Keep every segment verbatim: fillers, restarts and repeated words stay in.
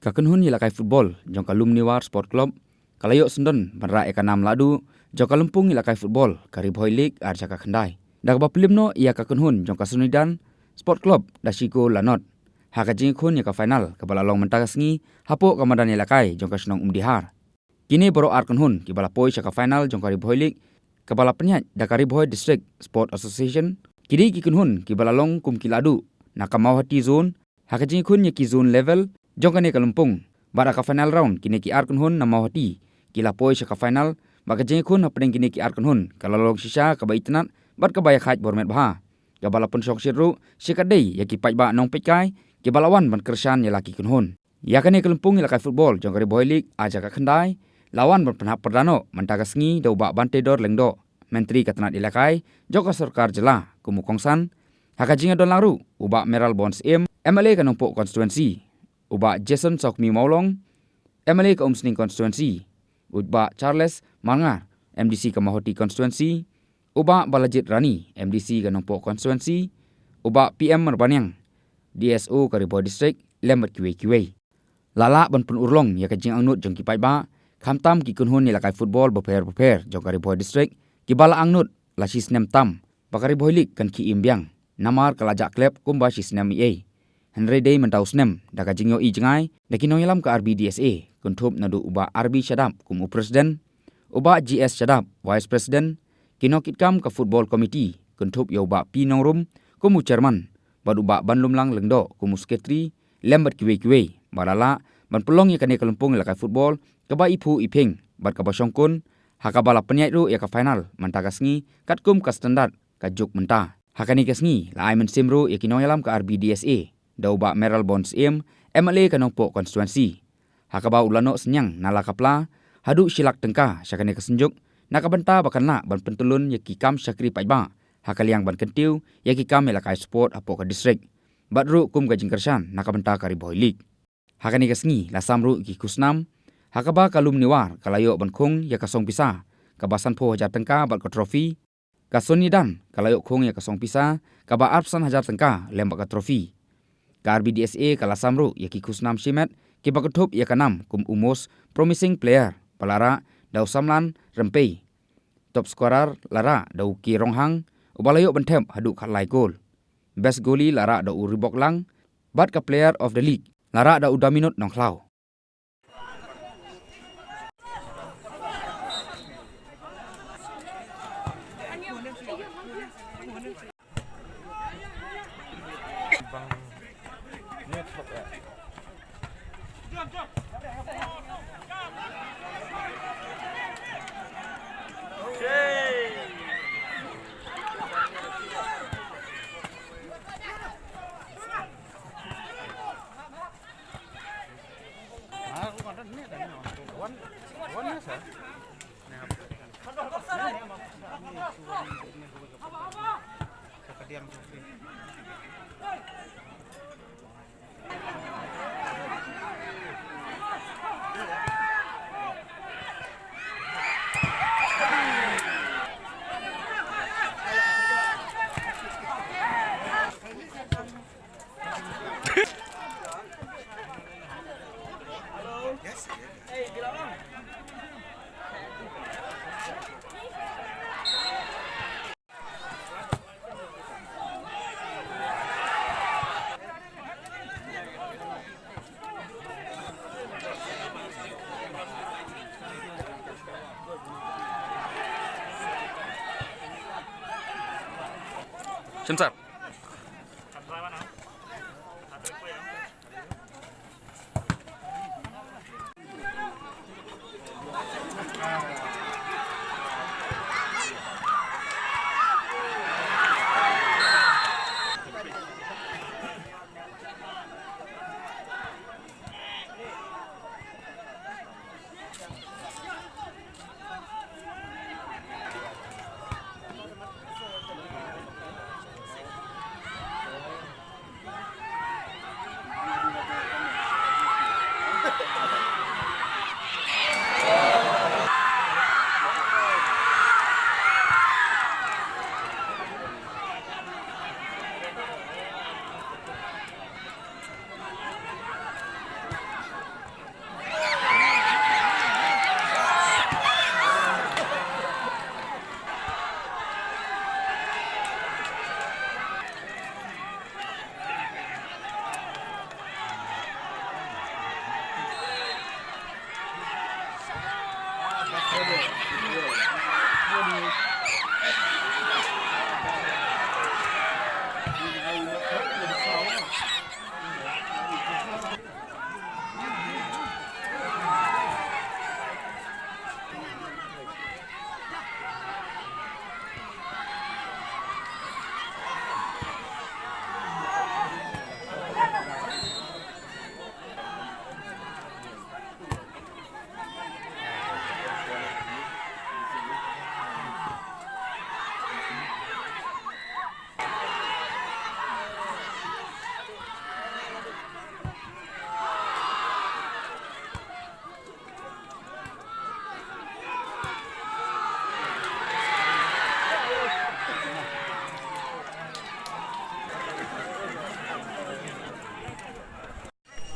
Ka kynhun ïalehkai football jong ka Lumniwar Sport Club ka la ïoh syndon ban rah ïa ka nam lahduh jong ka lympung ïalehkai football ka Ri Bhoi League ar hajar khyndai da kaba pynlip noh ïa ka kynhun jong ka Sonidan Sport Club da shi kol la nod ha ka jingïakhun ïa ka final kaba la long mynta ka sngi hapoh ka madan ïalehkai jong ka shnong Umdihar. Kine baroh ar kynhun kiba la poi sha ka final jong ka Ri Bhoi League kaba la pynïaid da ka Ri Bhoi District Sport Association ki dei ki kynhun kiba la long kum ki lahduh na ka Mawhati Zone ha ka jingïakhun ïa ki zone level jong kane ka lympung. Bad ha ka final round kine ki ar kynhun na Mawhati ki la poi sha ka final bad ka jingïakhun hapdeng kine ki ar kynhun ka la long shisha kaba itynnad bad kaba ïakhaid bor met bha, kaba la pynshongshit ruh shi katdei ïa ki paidbah nongpeitkai kiba la wan ban kyrshan ïa la ki kynhun. Ïa kane ka lympung ïalehkai football jong ka Ri Bhoi League ar hajar khyndai la wan ban pynhap pyrda noh mynta ka sngi da u Bah Bantedor Lyngdoh, Myntri ka tnad ïalehkai jong ka sorkar jylla kum u kongsan. Ha ka jingïadon lang ruh u Bah Mayralborn Syiem, M L A ka Nongpoh Constituency, u Bah Jason Sawkmie Mawlong, M L A ka Umsning Constituency, u Bah Charles Marngar, M D C ka Mawhati Constituency, u Bah Balajied Rani, M D C ka Nongpoh Constituency, u Bah P M Marbaniang, D S O ka Ri Bhoi District, lem bad kiwei kiwei. La lah ban pynurlong ïa ka jingangnud jong ki paidbah, khamtam ki kynhun ïalehkai football bapher bapher jong ka Ri Bhoi District kiba la angnud la shi snem tam ba ka Ri Bhoi League kan khie im biang namar ka la jah klep kumba shi snem eiei. Hynrei dei mynta u snem da ka jingïohi jngai da ki nongïalam ka R B D S A kynthup naduh u Bah R B Shadap kum u President, u Bah G S Shadap, Vice President, ki nongkitkam ka Football Committee kynthup ïa u Bah P Nongrum kum u Chairman bad u Bah Banlumlang Lyngdoh kum u Secretary, lem bad kiwei kiwei, ba la lah ban pynlong ïa kane ka lympung ïalehkai football kaba iphuh iphieng bad kaba shongkun, ha kaba la pynïaid ruh ïa ka final mynta ka sngi katkum ka standard ka juk mynta. Ha kane ka sngi la ai mynsiem ruh ïa ki nongïalam ka R B D S A da u Bah Mayralborn Syiem, M L A ka Nongpoh Constituency, ha kaba u la noh synñiang na la ka pla haduh shi lak tyngka sha kane ka synjuk na ka bynta ba kan lah ban pyntyllun ïa ki kam shakri paidbah ha ka liang ban kyntiew ïa ki kam ïalehkai sport hapoh ka district bad ruh kum ka jingkyrshan na ka bynta ka Ri Bhoi League. Ha kane ka sngi la sam ruh ïa ki khusnam ha kaba ka Lumniwar ka la ïoh ban khung ïa ka song pisa kaba sanphew hajar tyngka bad ka trophy. Ka Sonidan ka la ïoh khung ïa ka song pisa kaba arphew san hajar tyngka lem bad ka trophy. Ka R B D S A ka la sam ruh ïa ki khusnam shimet kiba kynthup ïa ka nam kum u Most Promising Player ba la rah da u Samlan Rympei. Top scorer la rah da u K Ronghang uba la ïoh ban thep haduh khatlai kol. Best goalie la rah da u Ribok Lang bad ka Player of the League la rah da u Daminut Nongkhlaw. Shim sar.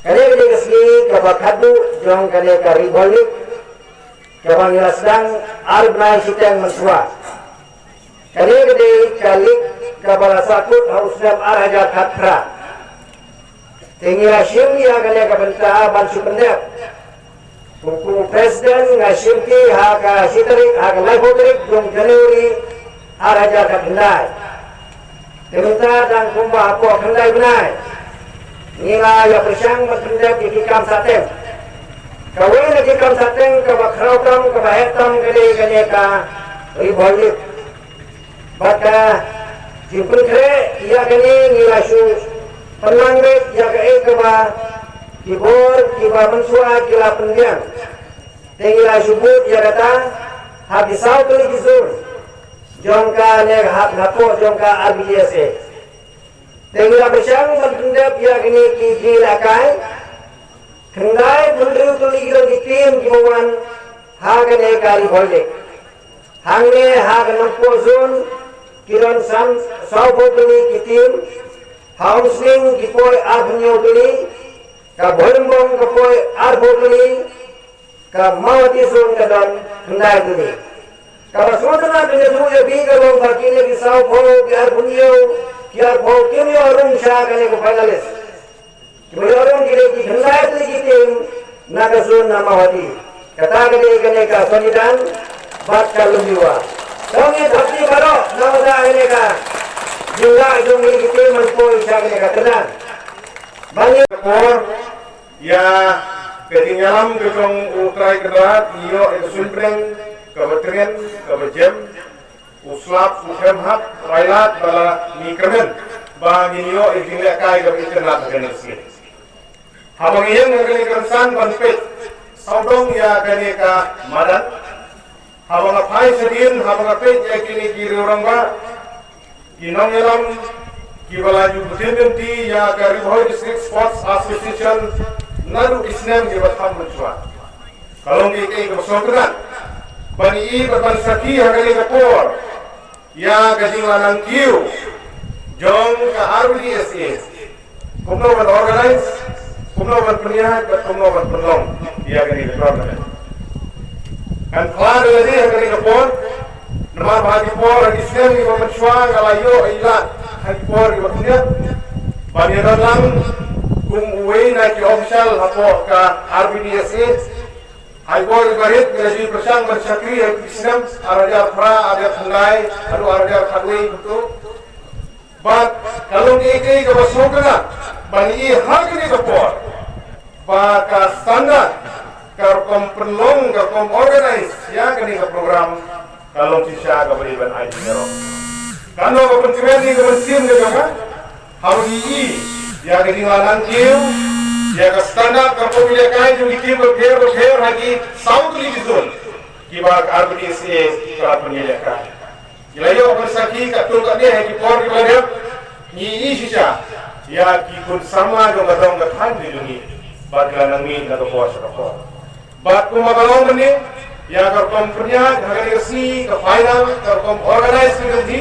Kane ka dei ka sngi kaba khatduh jong kane ka Ri Bhoi League kaba ngi la sdang ar bnai shiteng mynshuwa. Kane ka dei ka league kaba la sahkut ha u snem ar hajar khatphra. Te ngi la shim ïa kane ka bynta ban shu pyndep. Kum u president nga shim ki ha ka shi tarik, ha ka laiphew tarik jong January ar hajar khatkhyndai. Te mynta dang kumba hapoh khyndai bnai ngi la ïa pyrshang ban pyndep ïa ki kam sahteng. Kawei na ki kam sahteng kaba khraw tam kaba heh tam ka dei kane ka Ri Bhoi League. Bad ka jingpynkhreh ïa kane ngi la shu pynlang beit ïa kaei kaba ki bor kiba mynshuwa ki la pynbiang. Te ngi la shu bud ïa kata ha ki saw tylli ki zone jong kane ka hap hapoh jong ka R B D S A. Te ngi la pyrshang ban pyndep ïa kine ki jingïalehkai. Khyndai phew hynriew tylli ki don ki team kiba wan ha kane ka Ri Bhoi League. Hangne ha ka Nongpoh zone ki don san, sawphew tylli ki team. Ha Umsning ki poi arphew hynñiew tylli. Ka Bhoirymbong ka poi arphew tylli. Ka Mawhati zone ka don khyndai tylli. Kaba sngewtynnat ban ïathuh ïa phi ka long ba kine ki sawphew, ki arphew hynñiew, ki arphew kim ïoh rung sha kane ka finalist. Kiba ïoh rung ki dei ki khyndai tylli ki team na ka zone na Mawhati. Kata ka dei kane ka Sonidan bad ka Lumbiwa. To ngin thap kti baroh na ka bynta kane ka jinglah jong kine ki team ban poi sha kane ka kyrdan. Ban ïa ka por ïa ka jingïalam ka jong U Trai Kynrad, ngi ïoh ïa ka suiñ bneng kaba trien, kaba jem, u slap, u khlem hap, u ailad, ba la ngi kyrmen ba ngin ïoh ïa ka jinglehkai kaba itynnad ha kane ka sngi. Haba ngi ïeng ha kane ka rynsan ban peit sawdong ïa kane ka madan, haba nga phai shadien, haba nga peit ïa kine ki riew rangbah, ki nongïalam kiba la ju btin lynti ïa ka Ri Bhoi District Sports Association naduh ki snem kiba tam mynshuwa, ka long kaei kaei kaba sngewtynnat ban ïohi bad ban sakhi ha kane ka por ïa ka jingla nangkiew jong ka R B D S A. Kumno ban organize, kumno ban pynïaid bad kumno ban pynlong ïa kane ka tournament. Kan khlad ïa lade ha kane ka por, namar ba ha ki por, ha ki snem kiba mynshuwa nga la ïoh ïa lad ha ki por kiba khyndiat ban ïadon lang kum uwei na ki official hapoh ka R B D S A. Ha ki por kiba rit nga la ju pyrshang ban shakri ha ki snem ar hajar phra, ar hajar khyndai haduh ar hajar khatwei kumto. Bad ka long kaei kaei kaba sngewtynnat ban ïohi ha kane ka por ba ka standard ka rukom pynlong, ka rukom organize ïa kane ka program ka long shisha kaba dei ban ai jingïaroh. Ka long ka pynkmen ïa ka mynsiem ka jong nga haba ngi ïohi ïa ka jingla nangkiew, ïa ka standard ka rukom ïalehkai jong ki team bapher bapher ha ki saw tylli ki zone kiba ka R B D S A ka la pynïalehkai. Ngi la ïoh ban sakhi katto katne ha ki por kiba la dep, ngi ïohi shisha ïa ki khun samla jong ka dong ka thaiñ ka jong ngi ba ki la nang mih na ka por sha ka por. Bad kumba ka long mynne, ïa ka rukom pynïaid ha kane ka sngi, ka final, ka rukom organize ka jong ngi,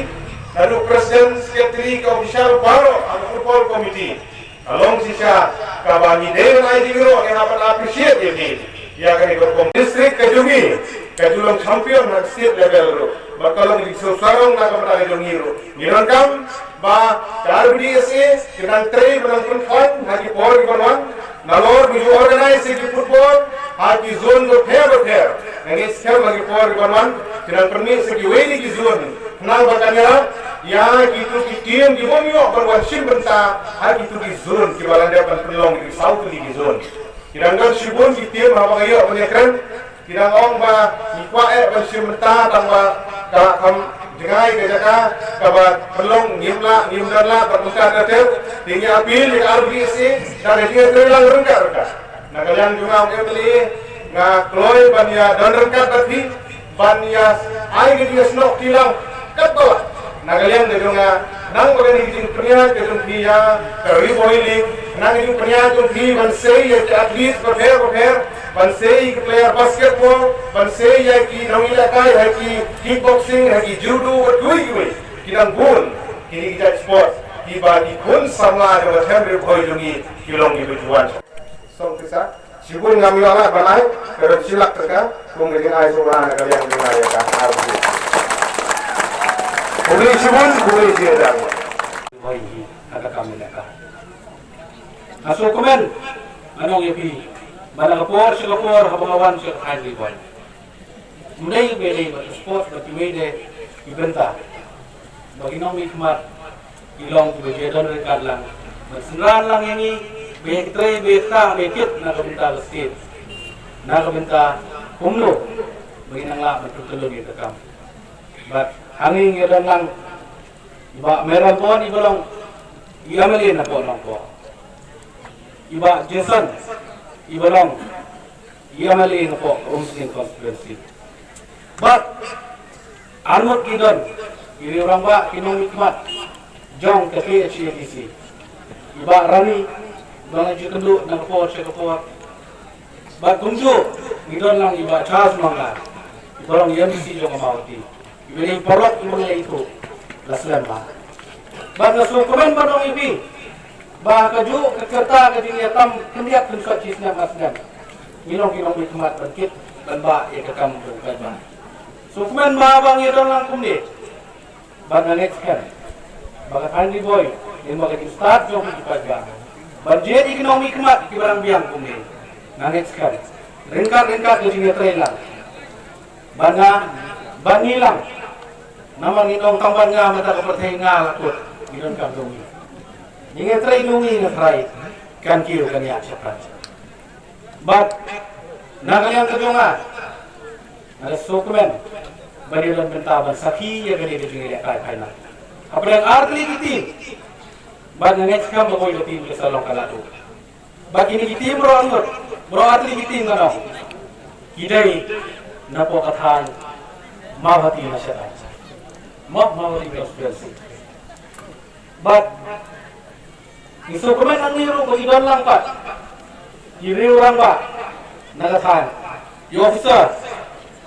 naduh president, secretary, ka official baroh ha ka football committee. Ka long shisha kaba ngi dei ban ai jingïaroh, ngi hap ban appreciate ïa ki. Ïa kane ka rukom district ka jong ngi ka ju long champion ha state level ruh. Bad ka long jingsngew sarong na ka bynta ka jong ngi ruh. Ngi donkam ba ka R B D S A ka nang trei, ba nang pynkhlaiñ ha ki por kiban wan. Nalor ba ju organize ïa ki football ha ki zone bapher bapher. Ngi ngeit skhem ha ki por kiban wan ki nang pynmih sa kiwei na ki zone. Nang ba kan ïa, ïa kitu ki team ki bym ïoh ban wan shim bynta ha kitu ki zone kiba la dep ban pynlong ki saw tylli ki zone. Ki dang don shibun ki team haba ka ïoh ban ïakren, ki dang ong ba ngi kwah eh ban shim bynta tang ba ka kham jngai ka jaka kaba pynlong ngim lah ngim don lah bad mynta ka ter. Te ngi appeal ïa ka R B D S A da ka jingïatreilang ryngkat ryngkat. Na ka liang jong nga u M L A nga kloi ban ïa don ryngkat bad phi ban ïa ai ka jingïasnoh kti lang katba lah. Na ka liang ka jong nga, nang ba ka jingpynïaid ka jong phi ïa ka Ri Bhoi League, nang ka jingpynïaid jong phi ban sei ïa ki athlete bapher bapher, ban sei ïa ki player basketball, ban sei ïa ki nongïalehkai ha ki kickboxing, ha ki judo bad kiwei kiwei. Ki dang bun kine ki jait sport kiba ki khun samla jong ka them Ri Bhoi jong ngi ki long kiba ju wan. Song pisa shibun ngam ïoh lah ban ai, ka don shi lak tyngka kum ka jingai sumar na ka liang jong nga ïa ka R B D S A. Khublei shibun, khublei shihajar. Bhoi hi ha ka kam ïalehkai. Nga sngewkmen, nga ong ïa phi, ba na ka por sha ka por haba nga wan sha ka thaiñ Ri Bhoi, ym dei ba ïadei bad ka sport bad kiwei de ki bynta ba ki nongmihkhmat ki long kiba ju don ryngkat lang ban synran lang ïa ngi ba ïa ki trei ba ïa kta ba ïa kit na ka bynta ka state, na ka bynta kumno ba ngin nang lah ban pyntyllun ïa ka kam. Bad hangne ngi don lang i Bah Mayralborn iba long i M L A na Nongpoh, i Bah Jason iba long i M L A na Nongpoh Umsning constituency. Bad arngut ki don ki riew rangbah ki nongmihkhmat jong ka K H A D C, i Bah Rani ba la ju kynduh na ka por sha ka por. Bad kumjuh ngi don lang i Bah Charles Manga iba long i M D C jong ka Mawhati. Iba dei i paralok iba ngi la ithuh la slem bha. Bad nga sngewkmen ban ong ïa phi ba kajuh ka rta ka jingïatam khyndiat khyndiat shi snem ar snem ngi long ki nongmihkhmat ban kit ban bah ïa ka kam jong ka paidbah. Sngewkmen ba ba ngi don lang kumne. Bad nga ngeit skhem ba ka thaiñ Ri Bhoi lem bad ka jingstad jong ki paidbah ban jied ïa ki nongmihkhmat kiba dang biang kumne. Nga ngeit skhem ryngkat ryngkat ka jingïatreilang. Bad nga, bad ngi lang. Namar ngi ong tang bad nga mynta ka pyrthei nga la kut. Ngi donkam jong ngi. Ngi ngi trei jong ngi nga trai. Kan kiew kan ïaid shaphrang. Bad na ka liang ka jong nga, nga da sngewkmen ban ïadon bynta ban sakhi ïa kane ka jingïalehkai phainang. Hapdeng ar tylli ki team. Bad nga ngeit skhem ba kawei ka team ka sa long ka la duh. Ba kine ki team baroh arngut, baroh ar tylli ki team nga ong ki dei na poh ka thaiñ Mawhati na Shadai. Mawhati constituency. Bad ngi sngewkmen nangne ruh ba ki don lang pat ki riew rangbah na ka thaiñ, ki officer,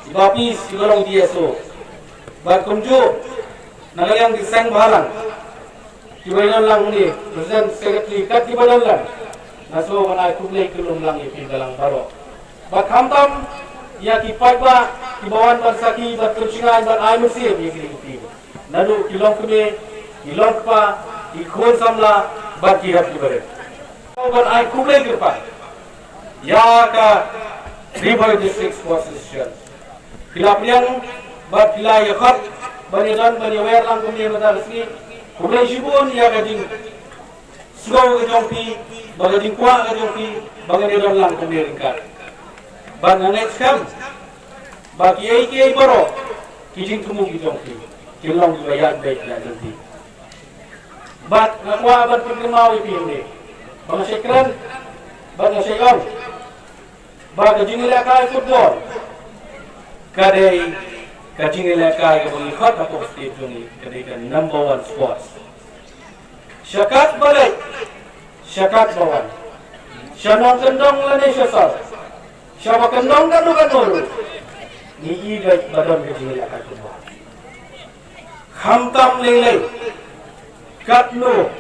i Bah Peace iba long D S O. Bad kumjuh na ka liang ki seng bhalang kiba ïadon lang ne, president, secretary, kat kiba don lang. Nga sngewbha ban ai khublei khublei lang ïa phi balang baroh. Bad khamtam ïa ki paidbah kiba wan ban sakhi bad kyrshan ban ai mynsiem ïa ki lynti. Naduh ki longkmie, ki longkpa, ki khun samla bad ki hep ki barit. Ban ai khublei kyrpang ïa ka Ri Bhoi District Sports Association. Phi la pdiang bad phi la ïa khot ban ïadon ban ïawer lang kumne mynta ka sngi. Khublei shibun ïa ka jingsngew ka jong phi bad ka jingkwah ka jong phi ba ngan ïadon lang kumne ryngkat. Bad nga ngeit skhem ba kiei kiei baroh ki jingthmu ki jong phi kin long kiba ïaid beit ïaid lynti. Bad nga kwah ban pynkynmaw ïa phi hangne ba nga shait kren bad nga shait ong ba ka jingïalehkai football ka dei ka jingïalehkai kaba ngi khot hapoh state jong ngi, ka dei ka number one sports. Sha kat ba leit, sha kat ba wan, sha nongkyndong lane sha sor, sha ba kyndong katno katno ruh, ngi i beit ba don ka jingïalehkai football. Khamtam lei lei katno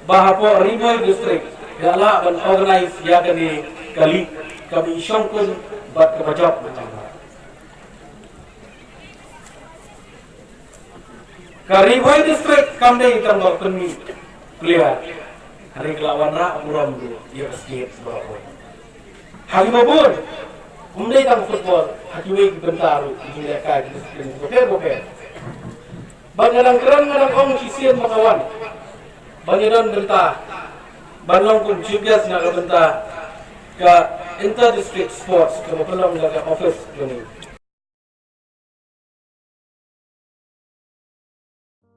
ba hapoh Ri Bhoi District ka lah ban organise ïa kane ka league kaba i shongkun bad kaba jop. Ka Ri Bhoi District kam dei tang ba pynmih player. Hynrei ka la wanrah burom ruh ïa ka state baroh kawei. Ha kiba bun, ym dei tang football, ha kiwei ki bynta ruh ki jingïalehkai ki discipline bapher bapher. Bad nga dang kren, nga dang ong shisien ba nga wan ban ïadon bynta, ban long kum chief guest na ka bynta ka inter district sports kaba pynlong da ka office kane.